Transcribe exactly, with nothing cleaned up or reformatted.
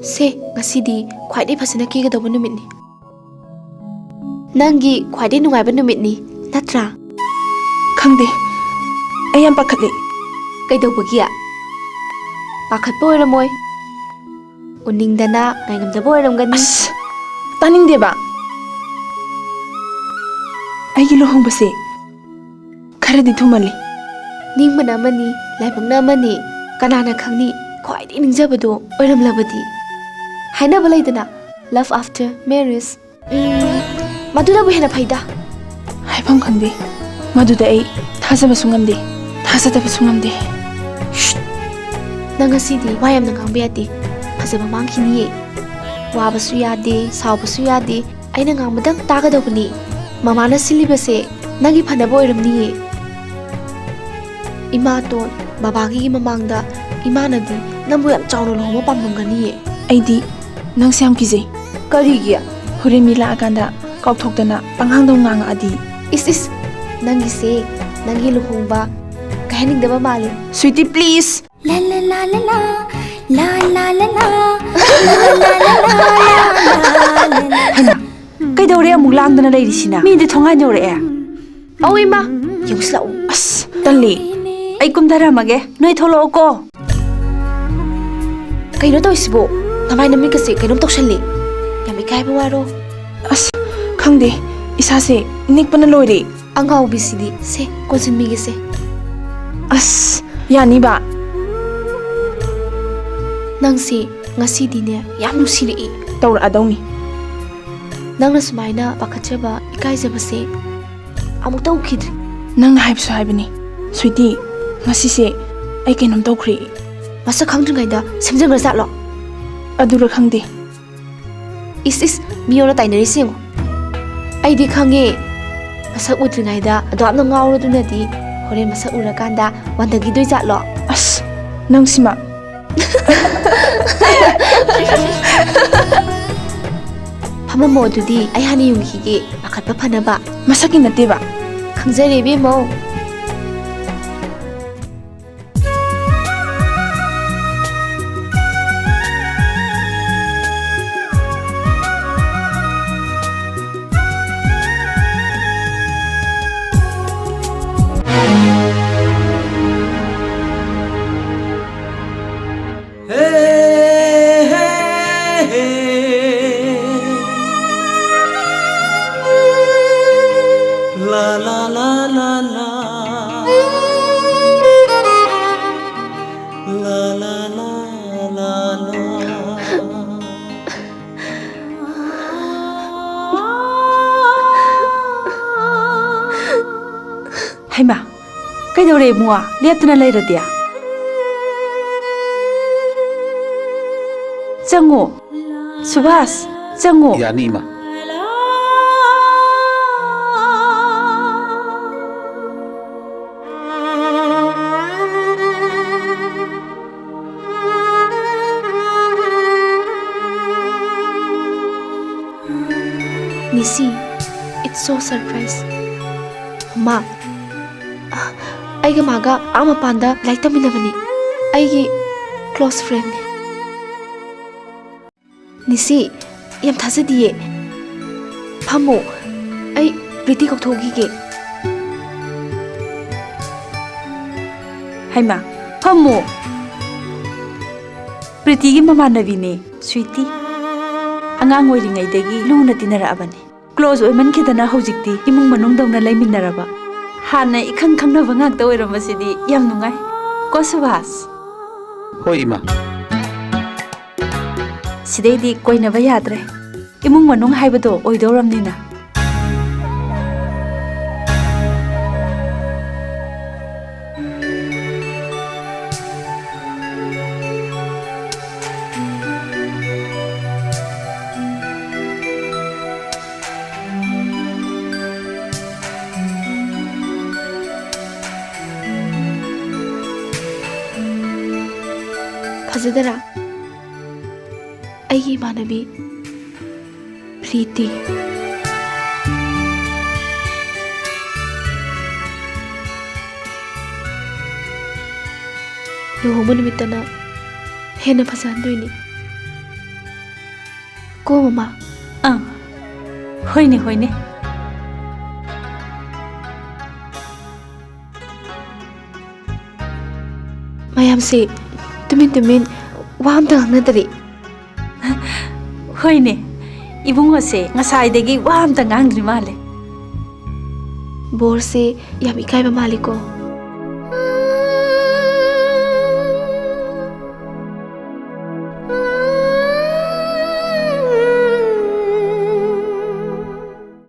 ꯁꯦ, ꯉꯁꯤꯗꯤ ꯈ꯭ꯋꯥꯏꯗꯒꯤ ꯐꯖꯅ ꯀꯦꯒꯗꯧꯕ ꯅꯨꯃꯤꯠꯅꯤ꯫ ꯅꯪꯒꯤ ꯈ꯭ꯋꯥꯏꯗꯒꯤ ꯅꯨꯡꯉꯥꯏꯕ ꯅꯨꯃꯤꯠꯅꯤ, ꯅꯠꯇ꯭ꯔꯥ? ꯈꯪꯗꯦ, ꯑꯩ ꯌꯥꯝ ꯄꯥꯈꯠꯂꯤ꯫ ꯀꯩꯗꯧꯕꯒꯤ? ꯄꯥꯈꯠꯄ ꯑꯣꯏꯔꯝꯃꯣꯏ꯫ ꯎꯅꯤꯡꯗꯅ ꯉꯥꯏꯉꯝꯗꯕ ꯑꯣꯏꯔꯝꯒꯅꯤ꯫ ꯑꯁ, ꯇꯥꯅꯤꯡꯗꯦꯕ꯫ ꯑꯩꯒꯤ ꯂꯨꯍꯣꯡꯕꯁꯦ ꯈꯔꯗꯤ ꯊꯨꯃꯜꯂꯤ꯫ ꯅꯤꯡꯕꯅ ꯑꯃꯅꯤ, ꯂꯥꯏꯕꯛꯅ ꯑꯃꯅꯤ꯫ ꯀꯅꯥꯅ ꯈꯪꯅꯤ, ꯈ꯭ꯋꯥꯏꯗꯒꯤ ꯅꯤꯡꯖꯕꯗꯣ ꯑꯣꯏꯔꯝꯂꯕꯗꯤ? ꯍꯥꯏꯅꯕ ꯂꯩꯗꯅ, "Love after marriage"꯫ ꯎꯝ, ꯃꯗꯨꯅꯕꯨ ꯍꯦꯟꯅ ꯐꯩꯗ꯫ ꯍꯥꯏꯐꯝ ꯈꯪꯗꯦ꯫ ꯃꯗꯨꯗ ꯑꯩ ꯊꯥꯖꯕꯁꯨ ꯉꯝꯗꯦ, ꯊꯥꯖꯗꯕꯁꯨ ꯉꯝꯗꯦ꯫ ꯁ꯭ꯠ! ꯅꯪ ꯉꯁꯤꯗꯤ ꯋꯥ ꯌꯥꯝꯅ ꯉꯥꯡꯕ ꯌꯥꯗꯦ꯫ ꯐꯖꯕ ꯃꯥꯡꯈꯤꯅꯤꯌꯦ꯫ ꯋꯥꯕꯁꯨ ꯌꯥꯗꯦ, ꯁꯥꯎꯕꯁꯨ ꯌꯥꯗꯦ꯫ ꯑꯩꯅ ꯉꯥꯡꯕꯗꯪ ꯇꯥꯒꯗꯧꯕꯅꯤ꯫ ꯃꯃꯥꯅ ꯁꯤꯜꯂꯤꯕꯁꯦ ꯅꯪꯒꯤ ꯐꯅꯕ ꯑꯣꯏꯔꯝꯅꯤꯌꯦ꯫ ꯏꯃꯥꯇꯣꯟ, ꯕꯕꯥꯒꯤ ꯃꯃꯥꯡꯗ ꯏꯃꯥꯅꯗꯤ ꯅꯪꯕꯨ ꯌꯥꯝ ꯆꯥꯎꯅ ꯂꯨꯍꯣꯡꯕ ꯄꯥꯝꯂꯝꯒꯅꯤꯌꯦ꯫ ꯑꯩꯗꯤ ꯅꯪꯁꯦ ꯌꯥꯝ ꯀꯤꯖꯩ꯫ ꯀꯔꯤꯒꯤ? ꯍꯣꯔꯦꯟ ꯃꯤ ꯂꯥꯛꯑꯀꯥꯟꯗ ꯀꯥꯎꯊꯣꯛꯇꯅ ꯄꯉꯥꯡꯗ ꯉꯥꯡꯉꯛꯑꯗꯤ? ꯏꯁ, ꯏꯁ, ꯅꯪꯒꯤꯁꯦ, ꯅꯪꯒꯤ ꯂꯨꯍꯣꯡꯕ ꯀꯥꯏꯍꯟꯅꯤꯡꯗꯕ ꯃꯥꯜꯂꯦ꯫ Sweetie, please. ꯍꯩꯃꯥ, ꯀꯩꯗꯧꯔꯦ ꯑꯃꯨꯛ ꯂꯥꯡꯗꯅ ꯂꯩꯔꯤꯁꯤꯅ? ꯃꯤꯗꯤ ꯊꯣꯡꯒꯥꯟ ꯌꯧꯔꯛꯑꯦ꯫ ꯑꯧ ꯏꯃꯥ, ꯌꯦꯡꯉꯨꯁꯤ ꯂꯥꯛꯑꯣ꯫ ꯑꯁ, ꯇꯜꯂꯤ꯫ ꯑꯩ ꯀꯨꯝꯊꯔꯝꯃꯒꯦ, ꯅꯣꯏ ꯊꯣꯛꯂꯛꯑꯣꯀꯣ꯫ ꯀꯩꯅꯣ ꯇꯧꯔꯤꯁꯤꯕꯣ? ꯅꯃꯥꯏ ꯅꯃꯤꯠꯀꯁꯦ ꯀꯩꯅꯣꯝ ꯇꯧꯁꯜꯂꯦ꯫ ꯌꯥꯝ ꯏꯀꯥꯏꯕ ꯋꯥꯔꯣ꯫ ꯑꯁ, ꯈꯪꯗꯦ, ꯏꯁꯥꯁꯦ ꯅꯤꯛꯄꯅ ꯂꯣꯏꯔꯦ꯫ ꯑꯉꯥꯎꯕꯤꯁꯤꯗꯤ, ꯁꯦ, ꯀꯣꯟꯁꯤꯟꯕꯤꯒꯦꯁꯦ꯫ ꯑꯁ, ꯌꯥꯅꯤꯕ꯫ ꯅꯪꯁꯦ ꯉꯁꯤꯗꯤꯅꯦ ꯌꯥꯝ ꯅꯨꯡꯁꯤꯔꯛꯏ꯫ ꯇꯧꯔꯛꯑꯗꯧꯅꯤ꯫ ꯅꯪꯅ ꯁꯨꯃꯥꯏꯅ ꯄꯥꯈꯠꯆꯕ, ꯏꯀꯥꯏꯖꯕꯁꯦ ꯑꯃꯨꯛꯇ ꯎꯈꯤꯗ꯭ꯔꯤ꯫ ꯅꯪꯅ ꯍꯥꯏꯕꯁꯨ ꯍꯥꯏꯕꯅꯤ, Sweetie, ꯉꯁꯤꯁꯦ ꯑꯩ ꯀꯩꯅꯣꯝ ꯇꯧꯈ꯭ꯔꯦ꯫ ꯃꯁꯛ ꯈꯪꯗ꯭ꯔꯤꯉꯩꯗ ꯁꯦꯝꯖꯤꯟꯈ꯭ꯔꯖꯥꯠꯂꯣ? ꯑꯗꯨꯔ ꯈꯪꯗꯦ꯫ ꯏꯁ, ꯏꯁ, ꯃꯤꯉꯣꯟꯗ ꯇꯥꯏꯅꯔꯤꯁꯤ ꯌꯦꯡꯉꯣ꯫ ꯑꯩꯗꯤ ꯈꯪꯉꯦ, ꯃꯁꯛ ꯎꯗ꯭ꯔꯤꯉꯩꯗ ꯑꯗꯨꯌꯥꯝꯅ ꯉꯥꯎꯔꯗꯨꯅꯗꯤ ꯍꯣꯔꯦꯟ ꯃꯁꯛ ꯎꯔꯀꯥꯟꯗ ꯋꯥꯟꯊꯈꯤꯗꯣꯏ ꯖꯥꯠꯂꯣ? ꯑꯁ, ꯅꯪꯁꯤꯃ꯫ ꯐꯝꯃꯝꯃꯣ ꯑꯗꯨꯗꯤ, ꯑꯩ ꯍꯥꯟꯅ ꯌꯨꯡꯈꯤꯒꯦ, ꯄꯥꯈꯠꯄ ꯐꯅꯕ꯫ ꯃꯁꯛꯀꯤ ꯅꯠꯇꯦꯕ꯫ ꯈꯪꯖꯔꯦ ꯏꯕꯦꯝꯃꯧ꯫ La la la la la. La la la la la. ꯍꯩꯃꯥ, ꯀꯩꯗꯧꯔꯦ ꯏꯕꯨꯡꯉꯣ? ꯂꯦꯞꯇꯅ ꯂꯩꯔꯗꯤ? ꯆꯪꯉꯣ꯫ ꯁꯨꯕꯥꯁ, ꯆꯪꯉꯣ꯫ ꯌꯥꯅꯤ, ꯏꯃꯥ꯫ ꯅꯤꯁꯤ, it's so surprise꯫ ꯃꯥ, ꯑꯩꯒ ꯃꯥꯒ ꯑꯥ ꯃꯄꯥꯟꯗ ꯂꯥꯏꯔꯤꯛ ꯇꯝꯃꯤꯟꯅꯕꯅꯤ꯫ ꯑꯩꯒꯤ close friendꯅꯤ꯫ ꯅꯤꯁꯤ, ꯌꯥꯝ ꯊꯥꯖꯗꯤꯌꯦ꯫ ꯐꯝꯃꯣ, ꯑꯩ ꯄ꯭ꯔꯤꯇꯤ ꯀꯧꯊꯣꯛꯈꯤꯒꯦ꯫ ꯍꯩꯃꯥ, ꯐꯝꯃꯣ꯫ ꯄ꯭ꯔꯤꯇꯤꯒꯤ ꯃꯃꯥꯟꯅꯕꯤꯅꯦ, ꯁ꯭ꯋꯤꯇꯤ꯫ ꯑꯉꯥꯡ ꯑꯣꯏꯔꯤꯉꯩꯗꯒꯤ ꯂꯨꯅ ꯇꯤꯟꯅꯔꯛꯑꯕꯅꯤ꯫ Close ꯑꯣꯏꯃꯟꯈꯤꯗꯅ ꯍꯧꯖꯤꯛꯇꯤ ꯏꯃꯨꯡ ꯃꯅꯨꯡꯗꯧꯅ ꯂꯩꯃꯤꯟꯅꯔꯕ꯫ ꯍꯥꯟꯅ ꯏꯈꯪ ꯈꯪꯅꯕ ꯉꯥꯛꯇ ꯑꯣꯏꯔꯝꯕꯁꯤꯗꯤ ꯌꯥꯝ ꯅꯨꯡꯉꯥꯏ꯫ ꯀꯣ ꯁꯨꯕꯥꯁ? ꯍꯣꯏ, ꯏꯃꯥ꯫ ꯁꯤꯗꯩꯗꯤ ꯀꯣꯏꯅꯕ ꯌꯥꯗ꯭ꯔꯦ꯫ ꯏꯃꯨꯡ ꯃꯅꯨꯡ ꯍꯥꯏꯕꯗꯣ ꯑꯣꯏꯗꯧꯔꯝꯅꯤꯅ꯫ ꯐꯖꯗꯔꯥ? ꯑꯩꯒꯤ ꯏꯃꯥꯟꯅꯕꯤ ꯄ꯭ꯔꯤꯇꯤ꯫ ꯂꯨꯍꯣꯡꯕ ꯅꯨꯃꯤꯠꯇꯅ ꯍꯦꯟꯅ ꯐꯖꯍꯟꯗꯣꯏꯅꯤ꯫ ꯀꯣ ꯃꯃꯥ? ꯑꯪ꯫ ꯍꯣꯏꯅꯦ, ꯍꯣꯏꯅꯦ꯫ ꯃꯌꯥꯝꯁꯦ ꯇꯨꯃꯤꯟ ꯇꯨꯃꯤꯟ ꯋꯥ ꯑꯝꯇ ꯉꯥꯡꯅꯗꯔꯤ꯫ ꯍꯣꯏꯅꯦ, ꯏꯕꯨꯡꯉꯣꯁꯦ ꯉꯁꯥꯏꯗꯒꯤ ꯋꯥ ꯑꯝꯇ ꯉꯥꯡꯗ꯭ꯔꯤ ꯃꯥꯜꯂꯦ꯫ ꯕꯣꯔꯁꯦ ꯌꯥꯝ ꯏꯀꯥꯏꯕ ꯃꯥꯜꯂꯤꯀꯣ꯫